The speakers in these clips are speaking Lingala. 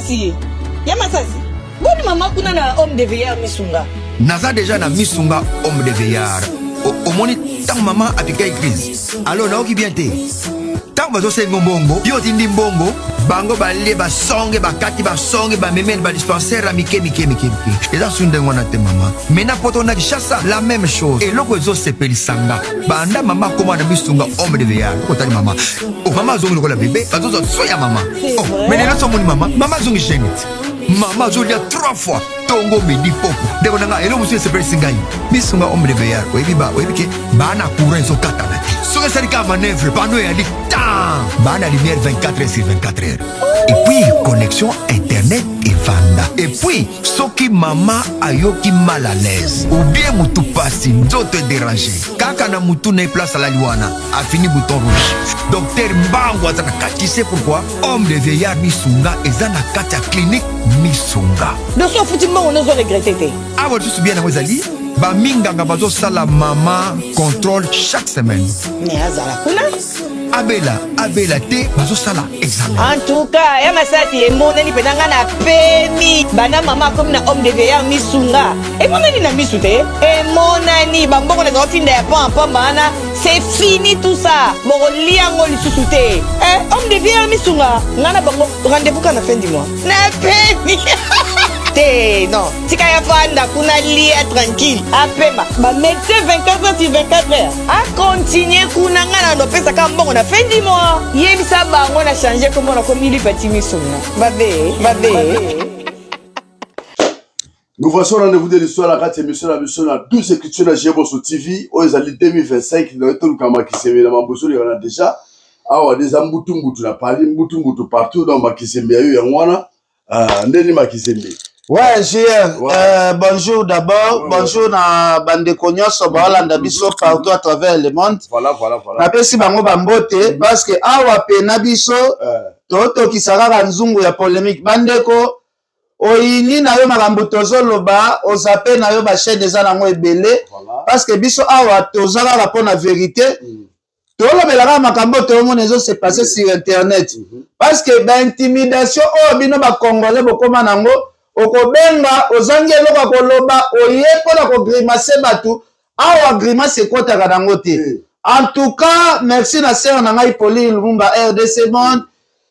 Masasi, ya Masasi, boni mama kuna na homme de veillard Misunga. Naza deja na Misunga homme de veillard. Omoni ntango mama apika crise, alors nayoki bien te. Ntango bazosenga mbongo, yo otindi mbongo, bango balie basonge, bakati basonge, bamemeli badispensaire ya mike mike mike mike. Eza su ndenge wana te mama. Mena poto na Kinshasa la même chose. Eloko ezosepelisa nga banda mama akoma na Misunga homme de veillard. Otali mama, oh, mama azongi lokola bebe, bazozwa so ya mama. Oh, mais lelo somoni mama, mama azongi jeune. Mama azolia 3 fois tongo, midi, poko. Ndeko na nga, eloko mosusu esepelisi ngai, Misunga homme de veillard, oyebi ba oyebi ke baa na courant ezokatana te. Soki esali kaka manœuvre, pano eyali tan, baa na lumière 24 heures sur 24 heures, et puis connexion internet evanda. Et puis soki mama ayoki mal à l'aise ou bien mutu pasi, nzoto edérange, kaka na mutu na ye place alali wana, afini bouton rouge, docteur Mbango aza na kati. C'est pourquoi homme de vieillard Misunga eza na kati ya clinique Misunga. Donc so ofuti mbongo, nozo regretter te. Awa lisusu bien yango ezali baminganga bazosala mama contrôle chaque semaine. Mais azala kuna. Abela abela te, bazosala examen. En tout cas, ya Masasi, emonani mpenza nga na pemi banda mama akomi na homme de veillard Misunga. Emonani na misu te, emonani bambongo na otinda ya pamba wana, c'est fini tout ça, bokolia yango lisusu te. Eh, homme de veillard Misunga, nga na bango rendez-vous ka na fin du mois. Na pemi te, non, tika ya fanda kuna, lia tranquille, apema. Bamédecin 24 heures sur 24 heures, akontinue kuna. Nga na nopesaka mbongo na fin du mois. Yebisa bango na change kombo, na komi Lipati Misunga. Babe babe. Nous voici au rendez-vous de l'histoire, la kati émission na biso na 12 écritures na Geboso TV oyo ezali 2025 na toluka makisembe na mamboso na déjà awa déjà mbutu mbutu na Paris, mbutu mbutu partout. Donc makisembe ya yo yango wana ndeni makisembe. Ouais, JR, ouais. Bonjour d'abord, ouais, bonjour na bandeko nyonso baolanda biso partout à travers le monde. Voilà. Napesi bango bambote parce que awa pena biso totokisa kaka nzungu ya polémique. Bandeko, oyini na yo makambo tozoloba, ozape na yo bachaîne eza nango ebele parce que biso awa toza kaka mpona vérité. Tolobela kaka makambo oyo toomona ezose passe sur internet parce que baintimidation oyo bino bacongolais bokóma nango, okobenga ozangi eloko ya koloba, oye mpona kogrimacer bato. Awa grimace ekɔtaka nango te. En tout cas, merci na sere na ngai Pauline Lumumba, RDC Monde,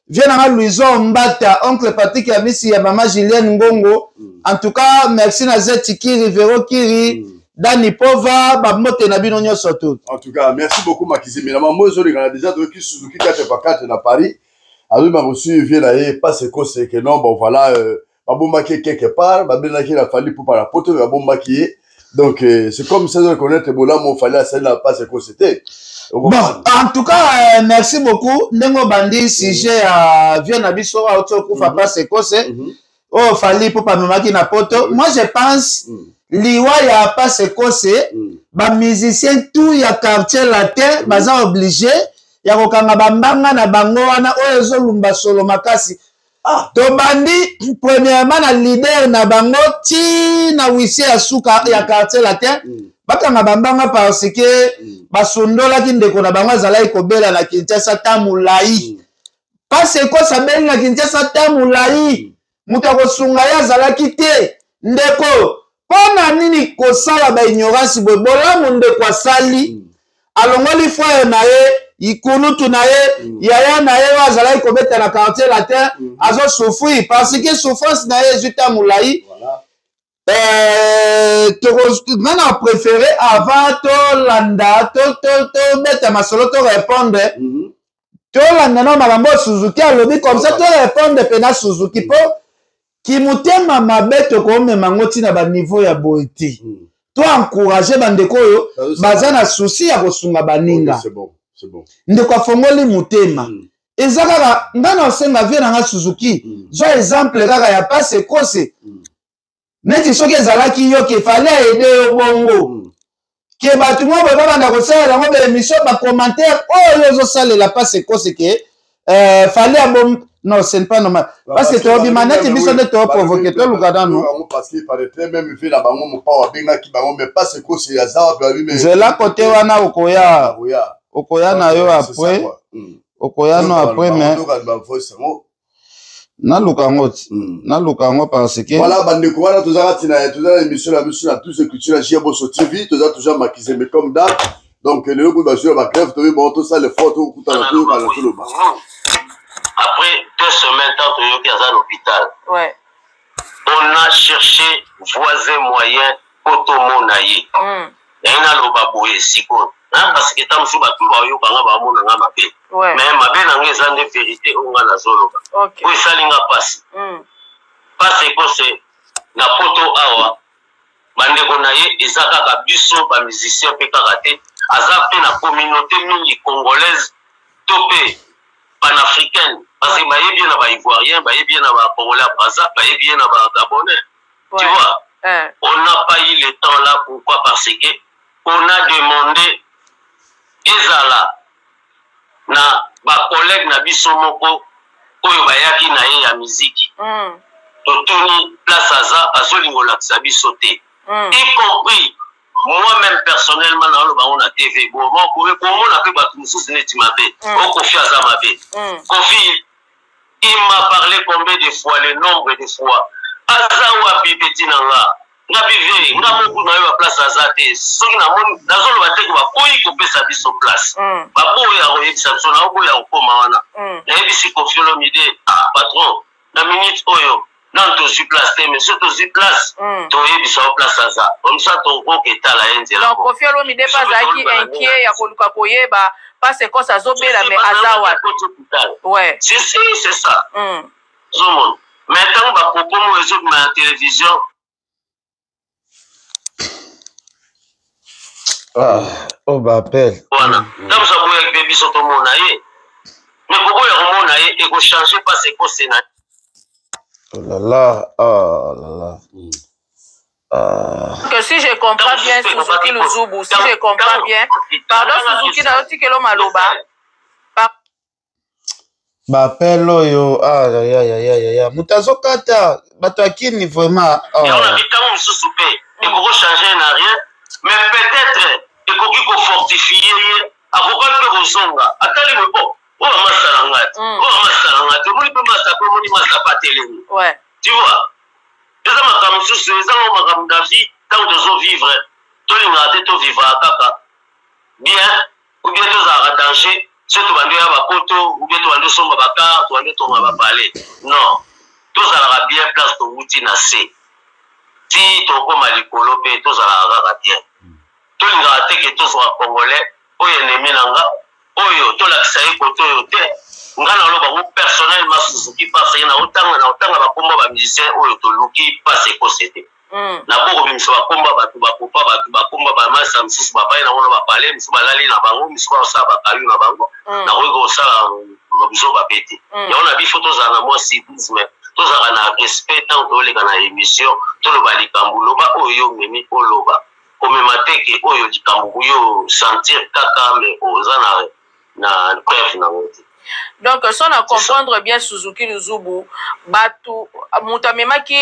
vie na ngai Louison Mbata, oncle Patrik ya misi ya mama Julienne Ngongo. En tout cas, merci na Zeti Kiri, Vero Kiri, Dani Pova, bambote na bino nyonso tu. En tout cas, merci beaucoup Makizembe. Na mambo ezolekana déjà, toyoki Suzuki 4 x 4 na Paris azobima kosuivre vie na ye passe ekose ke non, bon voilà, babombaki ye quelque part, babelaki na Fally Ipupa na poto, babombaki ye. Donc c'est comme ça de connaître bolamu Fally asali na passe ekose te. Bon, en tout cas, merci beaucoup ndenge obandi sujet ya vie na biso auti okufa, passe ekose oyo Fally Ipupa amemaki na poto. Moi je pense liwa ya passe ekose, bamusicien tout ya Quartier Latin baza obligé ya kokanga bambanga na bango wana oyo ezolumba solo makasi. Tobandi premièrement na leader na bango ti na huissier ya suka ya Quartier Latin, bakanga bambanga parce que basundolaki ndeko na bango azalaki kobela na Kinshasa ta molai. Pasi ekosi abeli na Kinshasa ta molai, moto akosunga ye azalaki te. Ndeko, mpo na nini kosala baignorance boye? Bolamu ndeko asali, alongoli frère na ye, ikulutu na ye, yaya na ye oyo azalaki kobeta na Quartier Latin, azosouffrir parce que souffrance na ye ezwi ta molai. Nga na préféré avant tolanda, tobeta masolo, to répondre, tolanda na makambo oyo Suzuki alobi, comme ça to répondre mpena Suzuki, mpo kimotema mabe tokomema yango ntina baniveau ya boye te. To encourage bandeko oyo baza na souci ya kosunga baninga. Ndeko afongoli motema, eza kaka nga na osenga vie na nga Suzuki, zwa exemple kaka ya pase ekose. Neti soki ezalaki yo ke Fally aaider yo bongo, ke bato moko boye babanda kosalela yango baémission, bacommentaire oyo ozosalela pase ekose ke Fally abom, non, ce n'est pas normal parce que tobima neti biso nde toprovoke. Toluka nanu. Parce qu'il paraîtrait même vie na bango mopao abengaki bango, mais pas ekosi aza wapi babi mais Zela kote wana, okoya okoya na yo après, okoya no après, mais Naluka yango ti. Naluka yango parce que. Voilà bandeko wana tozalaka tina toza na émission na biso na tous culture na Boso TV, toza toujours Makizembe comme d'hab. Donc lelo kutu bazwi na bagrève, toyebi bango, tosala effort, tokutana, toyokana, toloba. Après 2 semaines, tant toyoki aza na hôpital, on a cherché voies et moyens po tomona ye. Naye naloba boye sikoyo na parce que ntango mosusu bato bayokanga bamona nga mabe, mais mabe na nga eza nde vérité oyo nga nazoloba, oyo esali nga mpasi. Pasi ekose na poto awa, bandeko na ye eza kaka biso bamusicien mpe kaka te, aza mpe na communauté mingi congolaise to mpe panafricaine, parce que bayebi ye na baivoirien, bayebi ye na bacongolais ya Braza, bayebi ye na bagabonais, tu vois. On n'a pas eu le temps là. Pourquoi? Parce que on a demandé ezala na bacollègue na biso moko oyo bayaki na ye ya miziki. Totuni place aza, azolinga olakisa biso te, y compris moi-même personnellement. Naoloba ngo na TV, bomona mpe bato mosusu neti mabe. O Kofi aza mabe. Kofi, il m'a parlé combien de fois, le nombre de fois: aza wapi petit na nga? Nga bive nga moko nayeba place aza te. Soki namoni, nazoloba te ke baboyi kopesa biso place, baboya koyebisa biso, naoboya kokóma wana. Nayebisi Kofi Olomide: ah, patron, na minute oyo nanu tozwi place te, mais soki tozwi place, toyebisa yo place aza, comme ça tokoka etala ye nzela. Donc Kofi Olomide mpe azalaki inquiet ya koluka koyeba Pase Kose azobela, mais aza wapi? Ouais, si si, c'est ça. Ozomona, mais ntango bapropos moko ezobima na télévision. Ah, oyo baappel. Wana ntango mosu aboyaki mpe biso tomona ye, mais koboya komona ye ekochange mpasi ekose na Oh là là, oh là là. Ah. Que si je comprends bien, Suzuki Luzubu, si je comprends bien, pardon Suzuki, nayotikelo maloba. Baappel oyo, ayayayaya, moto azokata bato ya kini vraiment. Yango na bitango mosusu mpe ekokochange na rien, mais peut-être ekoki kofortifie ye, akoka mpe kozonga. Atali boye, bo oyo amasala nga te, oyo amasala nga te, omoni mpe masa mpe, omoni masa mpe atelemi. Tu vois, eza makambo mosusu, eza ngo makambo na vie. Ntango tozovivre, tolingaka te tovivaka kaka bien ou bien tozalaka danger. So tobandi oya bapoto ou bien tobandi osomba bacar, tobandi otonga bapale, non, tozalaka bien place towuti na se ti tokóma likolo mpe tozalaka kaka bien. Tolingaka te ke tozwaka congolais oyo ennemi na nga, oyo tolakisa ye kote oyo te. Nga naloba ngo personnellement, Suzuki, parce que naotanga naotanga bakomba bamusicien oyo toluki pasi ekose te. Naboko bimisa bakomba bato bakopa bato bakomba bamasa mosusu bapai nango na bapale mosusu balali na bango, mosusu bakosala bakayu na bango. Nakoki kosala bizoba pe te. Yango na biso tozala na mwa civisme, tozalaka na respect. Ntango toleka na émission, toloba likambo, loba oyo yo omemi, oloba komema te ke oyo likambo yo sentir kaka, mais oza na preuve nango te. Donc so na comprendre bien, Suzuki Luzubu, bato moto amemaki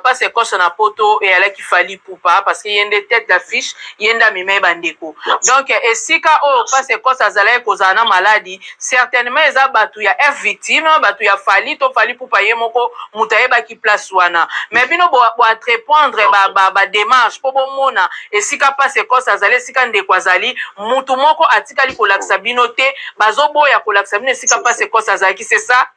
Pase Ekose na poto eyalaki Fally Ipupa, parce que ye nde tête d'affiche, ye nde amema ye bandeko. Donc esika oyo Pase Ekose azalaki kozala na maladi, certainement eza bato ya F Victime, bato ya Fally to Fally Ipupa ye moko moto ayebaki place wana. Mais bino boentreprendre badémarche mpo bomona esika Pase Ekose azali, esika ndeko azali, mutu moko atikali kolakisa bino te, bazoboya kolakisa bino esika Pase Ekose azalaki, c'est ça?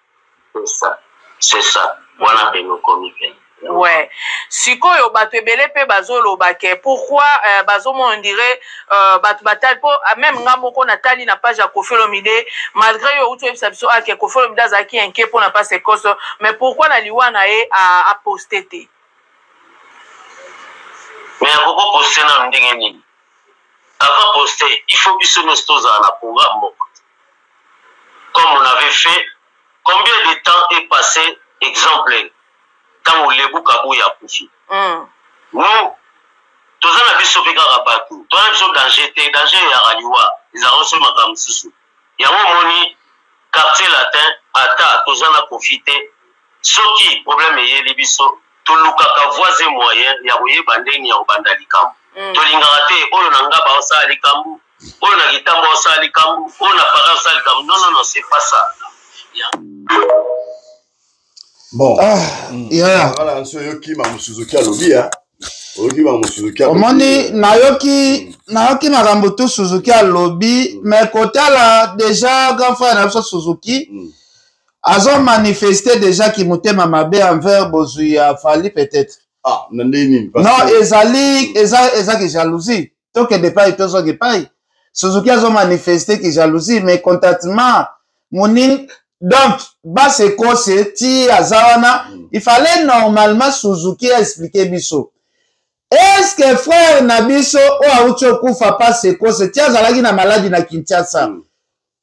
C'est ça, c'est ça wana mpe nokomi mpe. Ouais, sikoyo bato ebele mpe bazoloba ke pourquoi bazomona ondire bato batali mpo même nga moko natali na page ya Kofi Olomide, malgré yo outi oyebisa biso ake Kofi Olomide azalaki inquiet mpona Pase Ekose, mais pourquoi na liwa na ye aposte te? Mais akoko poste nano ndenge nini? Avant poste, il faut biso nyonso tozala na programme moko, comme on avait fait. Combien de temps est passé? Exemple, ntango Lebu Kabuya akufi, nous toza na biso mpe kaka bato, toza na biso danger te. Danger eyaka liwa, ezalaka so makambo mosusu. Yango omoni Quartier Latin, ata toza na Kofi te, soki problème eyeli biso, tolukaka voies et moyen ya koyeba ndeni ya kobanda likambo. Tolingaka te oyo na nga baosala likambo, oyo na kitambo osala likambo, oyo na Paris osala likambo. Non, non, non, c'est pas ça. Yeah. Bon, ah, yeah. Voilà, nso oyoki makambo Suzuki alobi ya oyoki makambo Suzuki alobi. Omoni, nayoki nayoki makambo tu Suzuki alobi, mais kotala déjà grand frère na biso Suzuki azo manifester déjà ki motema mabe envers bozwi ya Fally peut-être. Ah, na ndenge nini? Non, ezali eza ki jalousie. Tokende epai, tozonga epai, Suzuki azo manifester ki jalousie, mais contentement moning. Donc base ekose ti aza wana, il fallait normalement Suzuki aexpliquer biso: est ce que frère na biso oyo awuti okufa, pase ekose, ti azalaki na maladi na Kinshasa,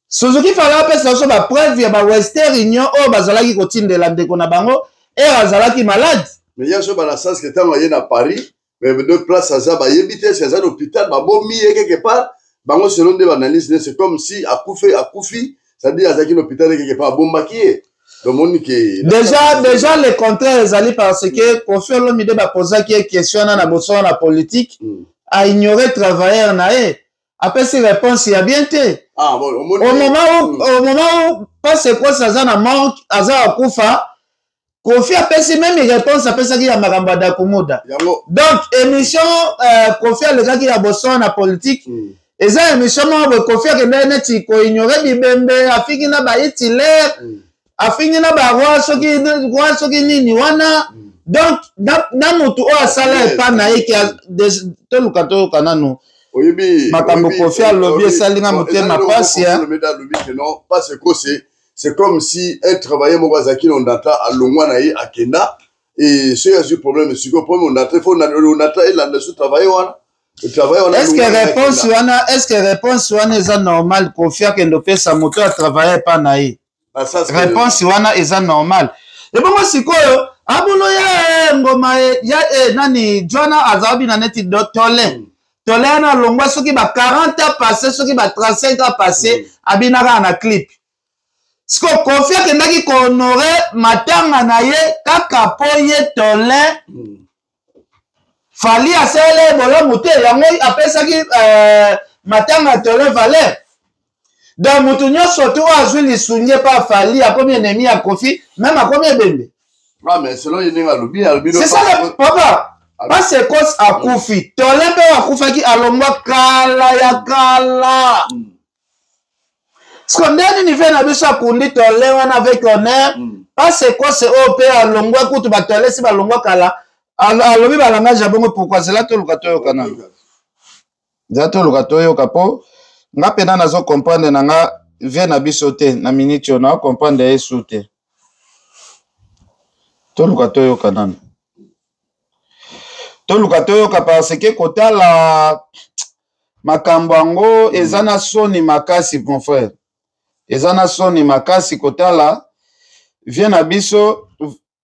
Suzuki fallait apesa biso bapreuve ya bawestern Union oyo bazalaki kotindela ndeko na bango ere azalaki malade? Mais ye azo bana sens que ntango aye na Paris, mais de place aza, bayebi te si aza na hôpital, babomi ye quelque part. Bango, selon nde baanalyse ne, c'est comme si akufi akufi, c'est-à-dire azalaki na hôpital quelque part, abombaki ye. Tomoni ke Déjà le contraire ezali, parce que Koffi Olomide, baposaki ye question wana na bosolo na politique, aignore travailleur na ye, apesi réponse ya bien te. Ah, bon, omoni Au moment où Pasekos aza na morgue, aza akufa, Koffi apesi même réponse apesaki ya makambo ya Dakumuda. Yango. Donc émission Koffi alekaki ya bosolo na politique, eza émission moko boye Koffi akendaki neti koignore bibembe, afiki na baHitler, afingi na baroi, soki roi, soki nini wana. Donc na motu oyo asala epa na ye ke toluka toyoka nanu Oyebi makambo Koffi alobi, esalinga motema pasi. Alobi ke non, parce que c'est comme si un travailleur moko azalaki na Onatra, alongwa na ye, akenda, et soki azwi problème sikoyo, problème Onatra, faut Onatra elanda so travailleur wana. Est-ce que réponse wana, est-ce que réponse wana eza normal? Koffi akende opesa moto atravaille epa na ye réponse wana eza normal? Ebongo sikoyo abulu ye ngoma ya nani jwana azala bina neti tole tole wana alongwa soki ba 40 ans passé, soki ba 35 ans passé, abina kaka na clip. Siko Koffi akendaki kohonore matanga na ye kaka mpo ye tole Fally asaleli ye bolamu te, yango apesaki matanga tole valeur. Donc moto nyonso to oyo azwi lisungi epa Fally akomi ennemi ya Koffi, même akomi ebembe. Ah, mais selon ye ndenge alobi, alobi C'est ça le papa. Pasekos akufi, tole mpe oyo akufaki alongwa kala ya kala. Siko nde nini ve na biso akundi tole wana avec honneur? Pasekose oyo mpe alongwa kutu, batole si balongwa kala, alobi balangage ya bongo pourquoi? Zela toluka toyoka nano, zela toluka toyoka, mpo nga mpena nazo comprendre na nga vie na biso te. Na minute oyo nao comprendre ye su te. Toluka toyoka nano, toluka toyoka, parce que kotala makambo yango eza na soni makasi, mon frère, eza na soni makasi kotala vie na biso,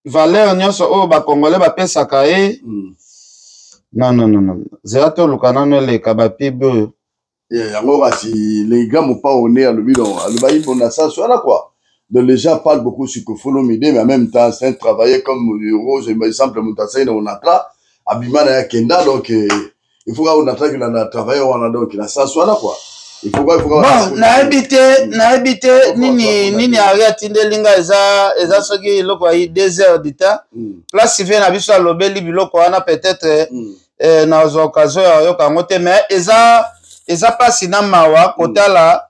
valeur nyonso oyo bakongolais bapesaka ye. Non, non, non, non, zela toluka nano eleka bapub oyo. Yango kasi les gars mopao ne alobi, donc alobaki bon na sens wana quoi. Donc les gens parlent beaucoup sur Koffi Olomide, mais en même temps c'est un travailleur comme Rose, exemple moto asali na Onatra, abima na ye, akenda. Donc il faut kaka Onatra na travailleur wana, donc na sens wana quoi, il faut il faut Bon, nayebi te, nayebi te nini nini ari atindeli nga. Eza soki eloko ayi 2 heures du temps, place vie na biso alobeli biloko wana, peut-être nazwa occasion ya koyoka yango te, mais eza mpasi na mawa kotala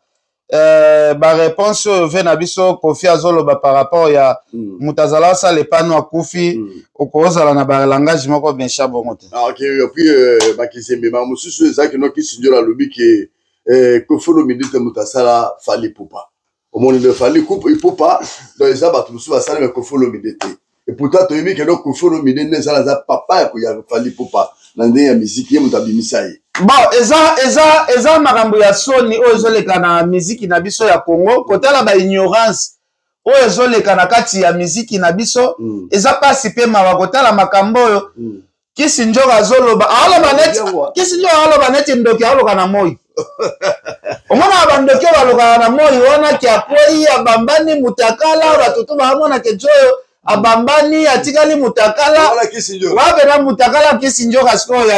baréponse oyo ve na biso Koffi azoloba par rapport ya moto azala asala epano akufi. Okozala na balangage moko méchant bongo te. Ah, ok. Et puis bakizembe ma mosusu ezalaki noki Sindiolo alobi ke Koffi Olomide te moto asala Fally Ipupa. Omoni, le Fally Ipupa, donc eza bato mosusu basali, mais Koffi Olomide te. Et pourtant toyebi ke no Koffi Olomide nde ezala aza papa ya Fally Ipupa na ndenge ya miziki, ye moto abimisa ye. Bon, eza makambo ya soni oyo ezoleka na miziki na biso ya Congo. Kotala baignorance oyo ezoleka na kati ya miziki na biso, eza mpasi mpe mawa kotala makambo oyo. Kisi njoka azoloba, aoloba neti kisi njoka, aoloba neti ndoki, aoloka na moi. Omonaka bandoki oyo balokaka na moi wana, ki akwei, abambani mutakala, bato to baamona ke oyo abambani, atikali mutakala wapena mutakala. Kisi njoka sikoyo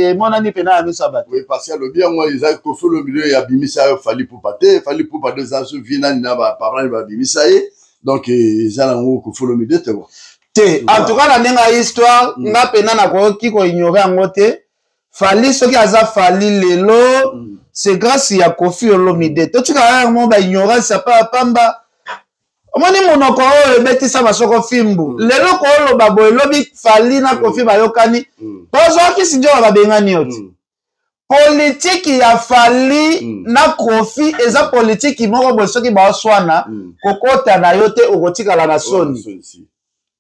emonani pena ya miso ya bato. Oui, parce que alobi yango eza Koffi Olomide abimisa Fally Ipupa te. Fally Ipupa nde eza so vi nani na baparent babimisa ye. Donc eza nango Koffi Olomide te, quoi. Te, en tout cas na ndenge ya histoire, nga mpena nakoki koignore yango te. Fally, soki aza Fally lelo, c'est grâce ya Koffi Olomide. Totikaka yango baignorance ya pamba. Omoni monoko oyo ebetisa masoko fimbu. Lelo kooloba boye, elobi Fally na Koffi bayokani, tozwaki sinjoka babengani yo te. Politiki ya Fally na Koffi eza politiki moko boye, soki baoswana, kokota na yo te, okotikala na soni.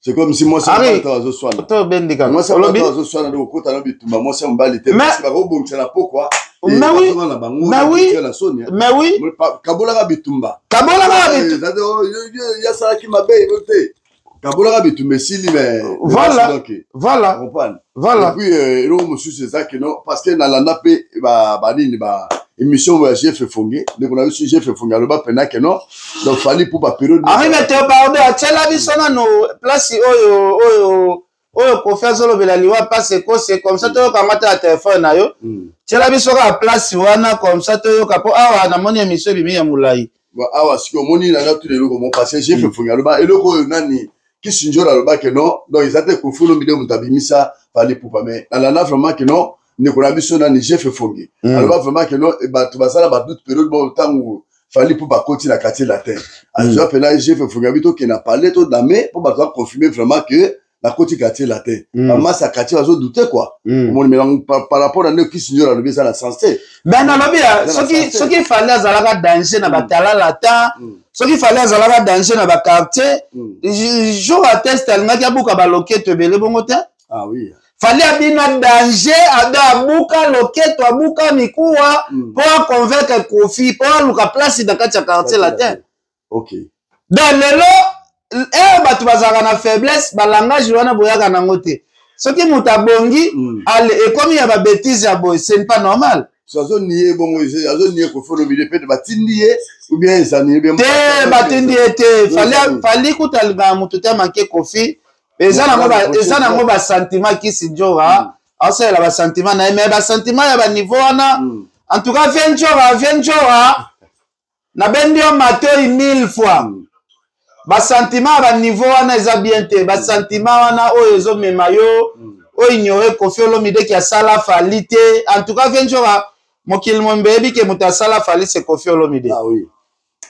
C'est comme si mwasi azoswana. To obendika. Mwasi azoswana, nde kokota na bitumba mwasi ya mobali te, bakobongisa na pokwa. Mais oui. Mais oui. Mais oui. Kabolaka bitumba. Kabolaka bitumba. Yasalaki mabe te, kabolaka bitumba, esili, mais Voilà. Voilà. Et puis eloko mosusu eza ke non, parce que nalanda mpe banini, ba émission ya Jeff Fonge, ndeko na biso Jeff Fonge aloba mpena ke non, donc Fally mpo bapériode Henri Meteo, pardon, atiela biso nano place oyo Koffi azolobela liwa pase kose, comme ça toyoka ngo ata ya telefone na yo. Tiela biso kaka place wana, comme ça toyoka, mpo awa namoni émission ebimi ya molai. Awa sikoy omoni nanga tuna eloko mo, parce que Jeff Fonge aloba eloko oyo nani Kisinjora aloba ke non, donc eza te Koffi Olomide moto abimisa Fally Ipupa. Mais nalanda vraiment ke non, ndeko na biso nani Jeff Fonge aloba vraiment ke non, bato basala badoute période moko ntango Fally mpo bakoti na Quartier Latin. Azwa mpena Jeff Fonge abi tokende na palais todame mpo bato baconfirme vraiment ke nakoti Quartier Latin. Bamasa ya quartier bazodute, quoi. Omoni, mais par rapport na nde Kisinjora alobi, eza na sens te. Ben nalobi, soki Fally azalaka danger na batalala ta, soki Fally azalaka danger na baquartier, jour ya test alingaki abuka baloketo ebele bongo te. Ah oui. Fally abina danger, ado abuka loketo, abuka mikuwa mpo aconvaincre Koffi, mpo aluka place na kati ya Quartier Latin. Donc lelo e bato bazalaka na faiblesse, balangage wana boyaka nango te. Soki moto abongi, ale ekomi ya babêtises ya boye, ce n'est pas normal. So azonie bongo, azonie Koffi Olomide, peut batindi ye ou bien ezani? Te, batindi ye te. Fally kuta alingaka moto te amanke Koffi. Eza nango basentiment. Kisi Njora aosalela basentiment na ye, mais basentiment ya baniveau wana, en tout cas, vieux Njora, vieux Njora, nabendi yo matoi mille fois. Basentiment ya baniveau wana eza bien te. Basentiment wana oyo ezomema yo oyo ignore Koffi Olomide ki asala Fally te. En tout cas, vieux Njora, mokili mombe eyebi ke moto asala Fally, c'est Koffi Olomide. Ah oui.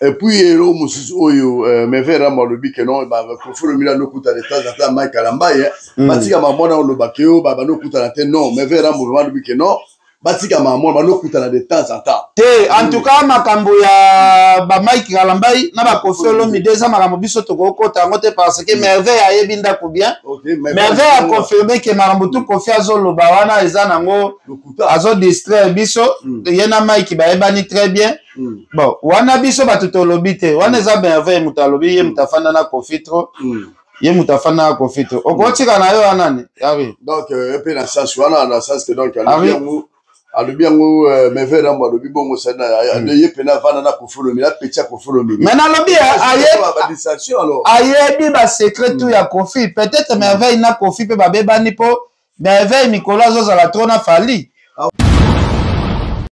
Et puis eloko mosusu oyo, Meve Rambo alobi ke non, Koffi Olomide anokutana de temps en temps Mike Kalambayi. Batika mamona olobaki oyo banokutana te. Non, Meve Rambo vraiment alobi ke non, batika mamona, banokutana de temps en temps. Te, en tout cas makambo ya bamike Kalambai na baKoffi Olomide eza makambo biso tokokota yango te, parce que Merveille ayebi ndako bien. Merveille aconfirme ke makambo tu Koffi azoloba wana eza nango azodistraire biso. Ye na Mike bayebani très bien. Bon, wana biso bato tolobi te, wana eza Merveille moto alobi, ye moto afanda na Koffi trop, ye moto afanda na Koffi trop. Okotika na yo wana nani ari? Donc mpe na sens wana, na sens ke donc alobi yango, alobi yango, Meve Rambo alobi bongo, sani ye mpena avanda na Koffi Olomide, apeti ya Koffi Olomide. Mais nalobi ayebi basecret tout ya Koffi. Peut-être Merveille na Koffi mpe babebani, mpo Merveille mikolo azozala trop na Fally.